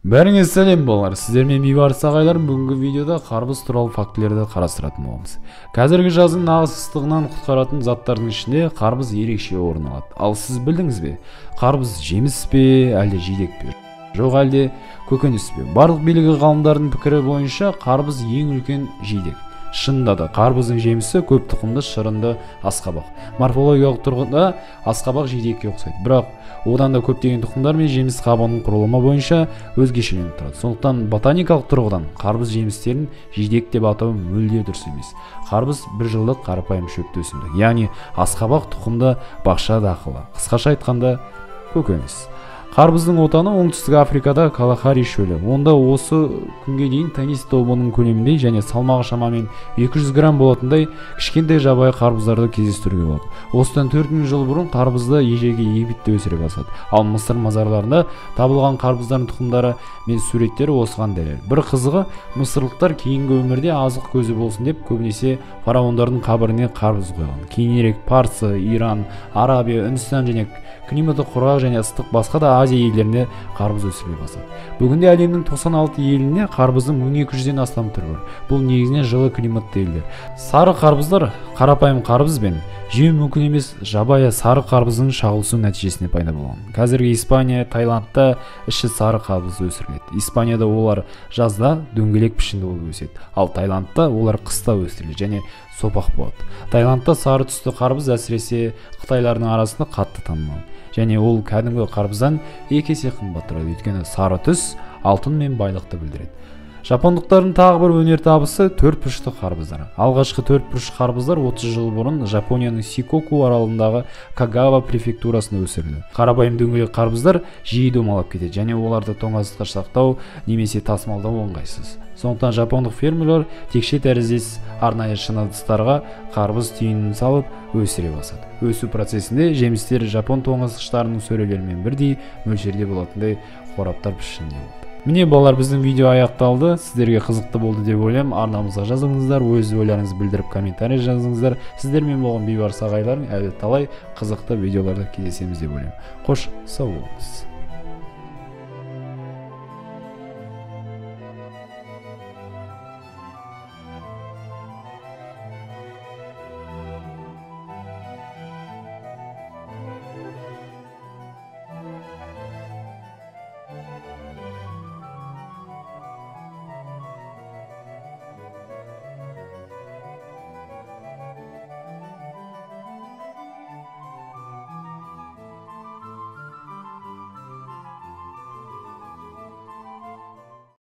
Бәріңе сәлем балалар, сіздермен Бейбарыс ағайлар. Бүгінгі видеода қарбыз туралы фактілерді қарастыратын боламыз. Қазіргі жаздың нағыз ыстығынан құтқаратын заттардың ішінде қарбыз ерекше орын алады. Ал сіз білдіңіз бе? Қарбыз жеміс пе, әлде жидек пе? Жоқ, әлде көкөніс пе? Барлық белгілі ғалымдардың пікірі бойынша қарбыз ең үлкен жидек. Шынында да қарбыздың жемісі көп тұқымды шырынды асқабақ. Морфологиялық тұрғыда асқабақ жидекке ұқсайды. Бірақ одан да көптеген тұқымдар мен жеміс қабығының құрылымы бойынша өзгешеленіп тұрады. Сондықтан ботаникалық тұрғыдан қарбыз жемістерін жидек деп атау мүлде дұрыс емес. Қарбыз бір жылдық қарапайым шөпті өсімдік, яғни асқабақ тұқымды бақша дақылы. Қысқаша айтқанда көкөніс. Қарбыздың отаны Оңтүстік Африкада Калахари шөлі. Онда осы күнге дейін теннис тобының көлеміндей және салмағы шамамен 200 грамм болатындай кішкентай жабайы қарбыздарды кездестіруге болады. Осыдан 4000 жыл бұрын қарбызды ежелгі Египетте өсіре бастады. Ал Мысыр мазарларында табылған қарбыздардың тұқымдары мен суреттері осыған дәлел. Бір қызығы, мысырлықтар кейінгі өмірде азық көзі болсын деп көбінесе фараондардың қабіріне қарбыз қойған. Кейінірек Парсы, Иран, Арабия, Үндістан және климаты құрғақ және ыстық басқа да Азия елдерінде қарбыз өсіріле бастады. Бүгінде әлемнің 96 елінде қарбыздың 1200-ден астам түрі бар. Бұл негізінен жылы климатты елдер. Сары қарбыздар қарапайым қарбыз бен жеу мүмкін емес жабайы сары қарбыздың шағылысу нәтижесінде пайда болған. Қазіргі Испания, Таиландта іші сары қарбыз өсіріледі. Испанияда олар жазда дөңгелек пішінді болып өседі, ал Таиландта олар қыста өсіріледі және сопақ болады. Таиландта сары түсті қарбыз әсіресе қытайлардың арасында қатты танымал. Және ол кәдімгі қарбыздан екі есе қымбат тұрады, өйткені сары түс алтын мен байлықты білдіреді. Жапондықтардың тағы бір өнертабысы төрт бұрышты қарбыздар. Алғашқы төрт бұрыш қарбыздар 30 жыл бұрын Жапонияның Сикоку аралындағы Кагава префектурасында өсірілді. Қарапайым дөңгелек қарбыздар жиі домалап кетеді және оларды тоңазытқыш сақтау немесе тасымалдау оңайсыз. Сондықтан жапондық фермерлер текше тәріздес арнайы шыны ыдыстарға қарбыз түйінін салып өсіре бастады. Өсу процесінде жемістер жапон тоңазытқыштарының сөрелерімен бірдей мөлшерде болатындай қораптар пішінінде болды. Міне балалар, біздің видео аяқталды. Сіздерге қызықты болды деп ойлаймын. Арнамызға жазыңыздар, өз ойларыңызды білдіріп комментарий жазыңыздар. Сіздермен болған Бейбарыс ағайларың әлі талай қызықты видеоларда кездесеміз деп ойлаймын. Қош, сау болыңыз.